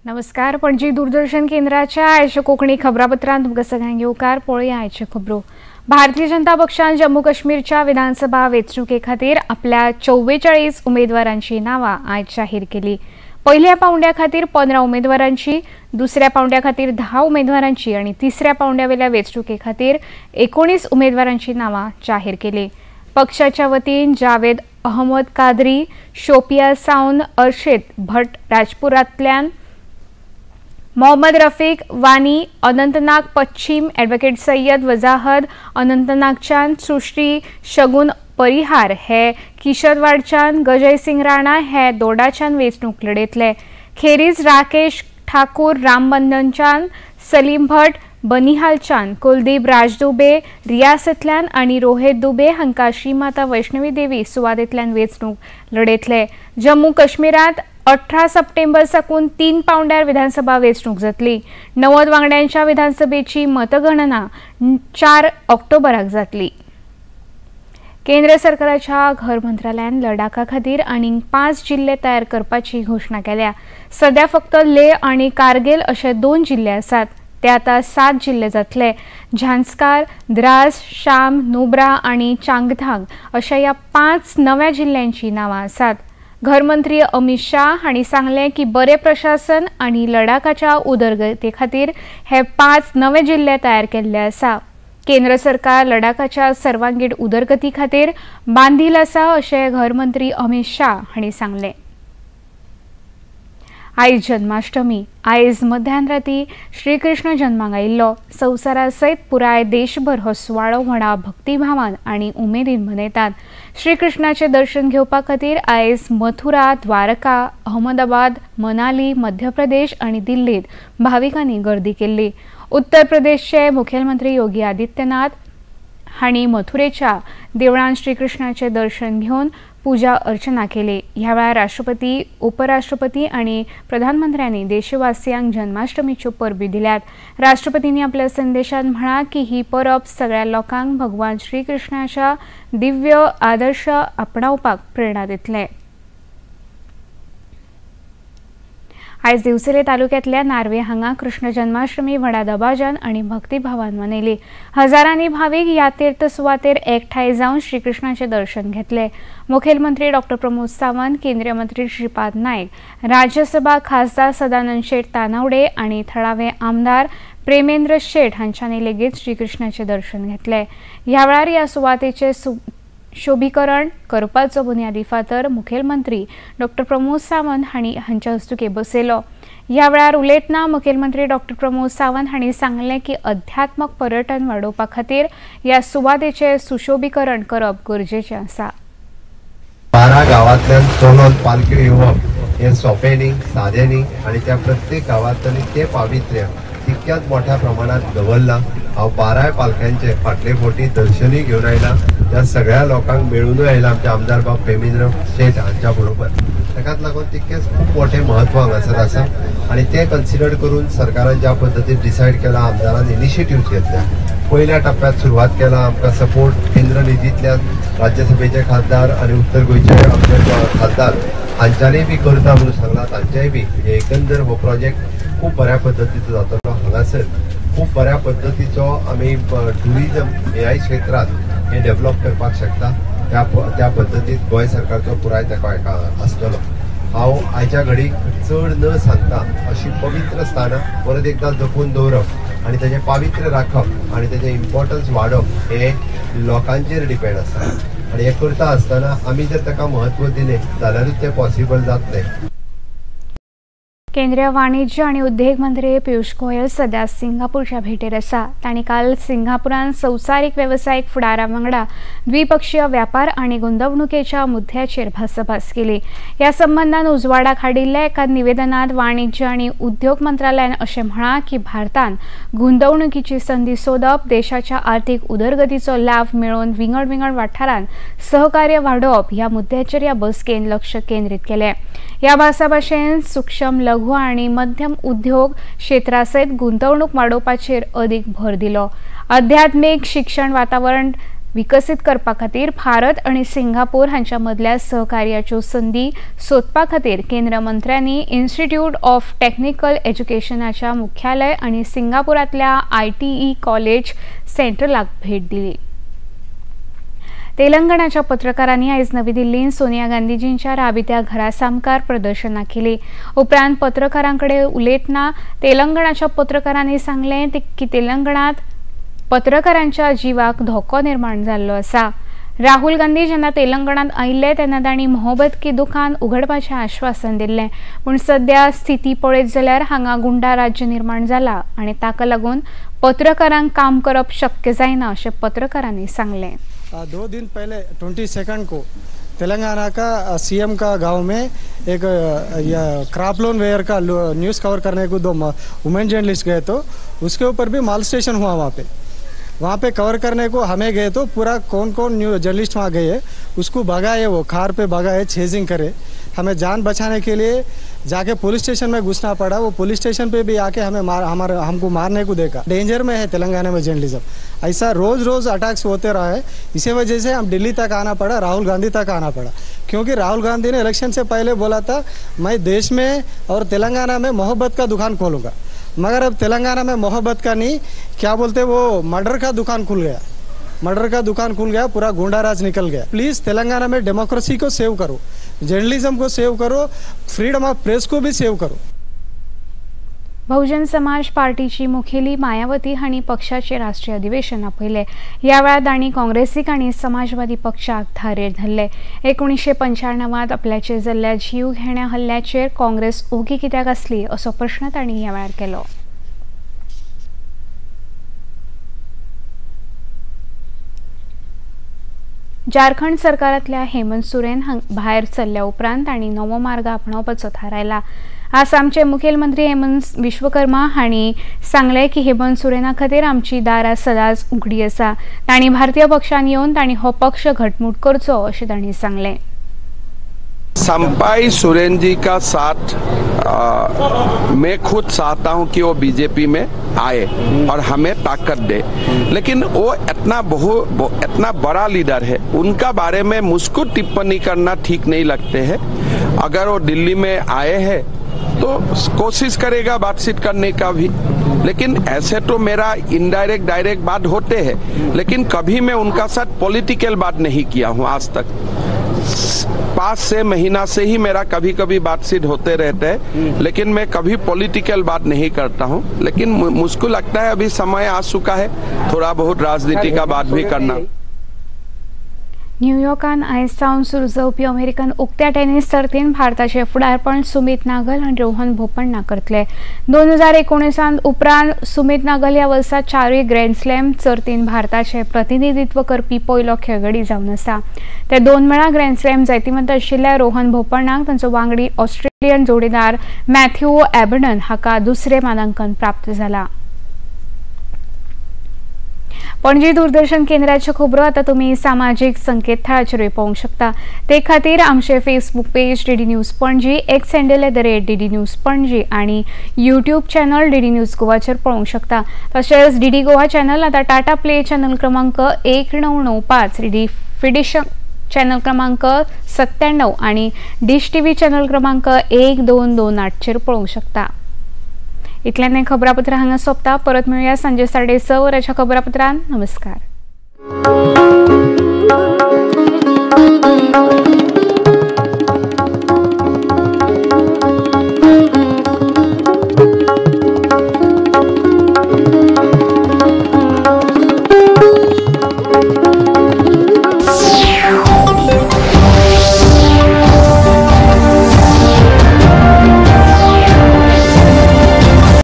नमस्कार, पणजी दूरदर्शन केंद्राच्या आयच्या कोंकणी खबरापत्रांत तुमकां सगळ्यांक येवकार. पळोवया आयच्यो खबरो. भारतीय जनता पक्षान जम्मू काश्मीरच्या विधानसभा वेंचणुके खातीर आपल्या 44 उमेदवारांची नांवां आयज जाहीर केली. पयल्या पावंड्या खातीर 15 उमेदवारांची, दुसऱ्या पावंड्या खातीर 10 उमेदवारांची आनी तिसऱ्या पावंड्यावेल्या वेंचणुके खातीर 19 उमेदवारांची नांवां जाहीर केली. पक्षाच्या वतीन जावेद अहमद कादरी शोपिया सावन, अर्शेद भट राजपुरांतल्यान, मोहम्मद रफीक वानी अनंतनाग पश्चिम, एडवोकेट सय्यद वजाहद अनंतनागच्यान, सुश्री शगुन परिहार हे किशतवाडच्यान, गजय सिंग राणा हे दोडाच्यान वेंचणूक लढयतले. खेरीज राकेश ठाकूर रामबंधनच्यान, सलीम भट बनिहालच्यान, कुलदीप राजदुबे रियासतल्यान आनी रोहित दुबे हांकां श्रीमाता वैष्णवी देवी सुवातेंतल्यान वेंचणूक लढयतले. जम्मू काश्मीरांत 18 सप्टेंबर साकून 3 पावंड्यार विधानसभा वेंचणूक जातली. 90 वांगड्यांच्या विधानसभेची मतगणना 4 ऑक्टोबराक जातली. केंद्र सरकाराच्या घर मंत्रालयान लडाखा खातीर आनीक 5 जिल्हे तयार करपाची घोशणा केल्या. सध्या फक्त लेह आनी कारगिल अशे 2 जिल्हे आसात, ते आतां 7 जिल्हे जातले. झांस्कार, द्रास, शाम, नुब्रा आनी चांगथांग अशा ह्या 5 नव्या जिल्ह्यांची नांवां आसात. घरमंत्री अमित शाह हांणी सांगलें की बरें प्रशासन आनी लडाखाच्या उदरगती खातीर हे 5 नवे जिल्हे तयार केल्ले आसा. केंद्र सरकार लडाखाच्या सर्वांगीण उदरगती खातीर बांधील आसा अशें घरमंत्री अमित शाह हांणी सांगलें. आयज जन्माष्टमी. आयज मध्यान राती श्रीकृष्ण जन्माक आयिल्लो. संवसारा सयत पुराय देशभर हो सुवाळो व्हडा भक्तिभावान आनी उमेदीन मनयतात. श्रीकृष्णाचें दर्शन घेवपा खातीर आयज मथुरा, द्वारका, अहमदाबाद, मनाली, मध्य प्रदेश आनी दिल्लीत भाविकांनी गर्दी केल्ली. उत्तर प्रदेशचे मुखेलमंत्री योगी आदित्यनाथ हांणी मथुरेच्या देवळांत श्रीकृष्णाचें दर्शन घेवन पूजा अर्चना केली. ह्या वेळार राष्ट्रपती, उपराष्ट्रपती आनी प्रधानमंत्र्यांनी देशवासियांक जन्माष्टमीच्यो परबी दिल्यात. राष्ट्रपतींनी आपल्या संदेशांत म्हळां की ही परब सगळ्या लोकांक भगवान श्रीकृष्णाच्या दिव्य आदर्श आपणावपाक प्रेरणा दितले. आयज दिवचले तालुक्यांतल्या नार्वे हांगा कृष्ण जन्माष्टमी व्हडा दबाज्यान आनी भक्तिभावान मनयली. हजारांनी भावीक ह्या तीर्थ सुवातेर एकठांय जावन श्रीकृष्णाचें दर्शन घेतले. मुखेलमंत्री डॉक्टर प्रमोद सावंत, केंद्रीय मंत्री श्रीपाद नायक, राज्यसभा खासदार सदानंद शेट तानावडे आनी थळावे आमदार प्रेमेंद्र शेट हांच्यांनी लेगीत श्रीकृष्णाचें दर्शन घेतले. ह्या वेळार ह्या सुवातेचें शोभीकरण करपाचो बुन्यादी फातर मुखेलमंत्री डॉक्टर प्रमोद सावंत हांणी हांच्या हस्तुकीं बसयलो. ह्या वेळार उलयतना मुखेलमंत्री डॉक्टर प्रमोद सावंत हांणी सांगलें की अध्यात्मक पर्यटन वाडोवपा खातीर ह्या सुवातेचें सुशोभीकरण करप गरजेचें आसा. 12 गांवांतल्यान चलून पालख्यो येवप हें सोंपें न्ही, सादें न्ही आनी त्या प्रत्येक गांवांतल्यान तें पावित्र्य तितक्याच मोठ्या प्रमाणात दवरलां. हांव 12 पालख्यांचे फाटले फावटी दर्शनूय घेवन आयला, त्या सगळ्या लोकांक मेळूनय आयला आमचे आमदार बाब प्रेमेंद्र शेट हांच्या बरोबर. ताकाच लागून तितकेंच खूब मोठें म्हत्व हांगासर आसा आनी तें कन्सिडर करून सरकारान ज्या पद्दतीन डिसायड केलां, आमदारान इनिशिएटिव्ह घेतल्या, पयल्या टप्प्यात सुरवात केला. आमकां सपोर्ट केंद्र निधींतल्यान राज्यसभेचे खासदार आनी उत्तर गोंयचे आमचे खासदार हांच्यांनी बी करता म्हणून सांगलां, तांचेय बी एकंदर हो प्रोजेक्ट खूब बऱ्या पद्दतीचो जातलो. हांगासर खूब बऱ्या पद्दतीचो आमी ट्युरिजम ह्याय क्षेत्रांत हें डेव्हलप करपाक शकता. त्या पद्दतीत गोंय सरकारचो पुराय तेंको एका आसतलो. हांव आयच्या घडीक चड न सांगता अशी पवित्र स्थानां परत एकदां जपून दवरप आनी तेजें पावित्र्य राखप आनी तेजें इम्पॉर्टन्स वाडोवप हें लोकांचेर डिपेंड आसा आनी हें करता आसतना आमी जर ताका म्हत्व दिलें जाल्यारूच तें पॉसिबल जातलें. केंद्रीय वाणिज्य आनी उद्देग मंत्री पियुष गोयल सध्या सिंगापूरच्या भेटेर आसा. तांणी काल सिंगापुरान संवसारीक वेवसायीक फुडारा वांगडा द्विपक्षीय व्यापार आनी गुंतवणुकीच्या मुद्द्याचेर भासाभास केली. ह्या संबंदान उजवाडाक हाडिल्ल्या एका निवेदनांत वाणिज्य आनी उद्योग मंत्रालयान अशें म्हळां की भारतान गुंतवणुकीची संदी सोदप, देशाच्या आर्थीक उदरगतीचो लाव मेळोवन विंगड विंगड वाठारांत सहकार्य वाडोवप ह्या मुद्द्याचेर ह्या बसकेन लक्ष केंद्रीत केलें. ह्या भासाभाशेन सूक्ष्म, लघु आनी मध्यम उद्योग क्षेत्रा सयत गुंतवणूक वाडोवपाचेर अदीक भर दिलो. आध्यात्मीक शिक्षण वातावरण विकसीत करपा खातीर भारत आनी सिंगापूर हांच्या मदल्या सहकार्याच्यो संदी सोदपा खातीर केंद्र मंत्र्यांनी इन्स्टिट्यूट ऑफ टेक्निकल एज्युकेशनाच्या मुख्यालय आनी सिंगापुरांतल्या ITE college सेंट्रलाक भेट दिली। तेलंगणाच्या पत्रकारांनी आयज नवी दिल्लींत सोनिया गांधीजींच्या राबित्या घरा सामकार प्रदर्शनां केली। उपरांत पत्रकारांकडे उलयतना तेलंगणाच्या पत्रकारांनी सांगलें की तेलंगणात पत्रकारांच्या जिवाक धोको निर्माण जाल्लो आसा। राहुल गांधी जेन्ना तेलंगणात आयिल्ले तेन्ना तांणी मोहब्बत की दुकान उघडपाचें आश्वासन दिल्लें, पूण सद्या स्थिती पळयत जाल्यार हांगा गुंडा राज्य निर्माण जाला आनी ताका लागून पत्रकारांक काम करप शक्य जायना अशें पत्रकारांनी सांगलें। 2 दिन पहले 22 को तेलंगाना का सीएम का गांव में एक क्रॉप लोन वेयर का न्यूज़ कवर करने को 2 वुमेन जर्नलिस्ट गए तो उसके ऊपर भी माल स्टेशन हुआ। वहाँ पे कवर करने को हमें गए तो पूरा कौन कौन न्यूज़ जर्नलिस्ट वहाँ गए उसको भगाए, वो कार पे भगाए, चेजिंग करे। हमें जान बचाने के लिए जाके पुलिस स्टेशन में घुसना पड़ा। वो पुलिस स्टेशन पे भी आके हमें हमको मारने को देखा। डेंजर में है तेलंगाना में जर्नलिज्म। ऐसा रोज़ रोज़ अटैक्स होते रहा है। इसी वजह से हम दिल्ली तक आना पड़ा, राहुल गांधी तक आना पड़ा, क्योंकि राहुल गांधी ने इलेक्शन से पहले बोला था मैं देश में और तेलंगाना में मोहब्बत का दुकान खोलूँगा, मगर अब तेलंगाना में मोहब्बत का नहीं, क्या बोलते वो मर्डर का दुकान खुल गया, मर्डर का दुकान खुल गया, पूरा गुंडा राज निकल गया। प्लीज़ तेलंगाना में डेमोक्रेसी को सेव करो, जर्नलिज्म को सेव करो, फ्रीडम ऑफ प्रेस को भी सेव करो। बहुजन समाज पार्टीची मुखेली मायावती हांणी पक्षाचे राष्ट्रीय अधिवेशन आपयलें। ह्या वेळार तांणी काँग्रेसीक आनी समाजवादी पक्षाक धारेर धरले। 1995 आपल्याचेर जाल्ल्या जीव घेण्या हल्ल्याचेर काँग्रेस ओगी कित्याक आसली असो प्रश्न तांणी ह्या वेळार केलो। झारखंड सरकारांतल्या हेमंत सोरेन भायर सरल्या उपरांत तांणी नवो मार्ग आपणावपाचो थारायला। आसामचे मुखेलमंत्री हेमंत विश्वकर्मा हांणी सांगलें की हेमंत सोरेना खातीर आमची दारां सदांच उगडी आसा। तांणी भारतीय पक्षान येवन तांणी हो पक्ष घटमूट करचो अशें तांणी सांगलें। संपाई सोरेन जी का साथ मैं खुद चाहता हूं कि वो बीजेपी में आए और हमें ताकत दे, लेकिन वो इतना बड़ा लीडर है, उनका बारे में मुझको टिप्पणी करना ठीक नहीं लगते हैं। अगर वो दिल्ली में आए हैं तो कोशिश करेगा बातचीत करने का भी, लेकिन ऐसे तो मेरा इनडायरेक्ट डायरेक्ट बात होते हैं, लेकिन कभी मैं उनका साथ पॉलिटिकल बात नहीं किया हूँ आज तक। 5-6 महीना से ही मेरा कभी कभी बातचीत होते रहते हैं, लेकिन मैं कभी पॉलिटिकल बात नहीं करता हूँ। लेकिन मुझको लगता है अभी समय आ चुका है थोड़ा बहुत राजनीति का बात भी करना। न्यूयॉर्कान आयज सावन सुरू जावपी अमेरिकन उक्त्या टेनिस सर्तीन भारताचे फुडारपण सुमित नागल आनी रोहन बोपण्णा करतले। 2019 उपरांत सुमित नागल ह्या वर्सा 4 ग्रँड स्लॅम सर्तीन भारताचे प्रतिनिधित्व करपी पयलो खेळगडी जावन आसा। ते 2 वेळा ग्रँड स्लॅम जैतिवंत आशिल्ल्या रोहन बोपण्णाक तांचो वांगडी ऑस्ट्रेलियन जोडीदार मॅथ्यू एबडन हाका दुसरें मानांकन प्राप्त जाला। पणजी दूरदर्शन केंद्राच्यो खबरो आतां तुमी सामाजीक संकेतथळाचेरूय पळोवंक शकता। ते खातीर आमचे Facebook page DD news Panaji, X handle @DD news Panaji आनी यूट्यूब चॅनल डीडी न्यूज गोवाचेर पळोवंक शकता। तशेंच डीडी गोवा चॅनल आतां टाटा प्ले चॅनल क्रमांक 1995, डीडी फिडिश चॅनल क्रमांक 97 आनी डिश टीव्ही चॅनल क्रमांक 1228चेर पळोवंक शकता। इतल्यान खबरापत्र हांगा सोंपता। परत मेळुया सांजे 6:30 वरांच्या खबरापत्रान। नमस्कार।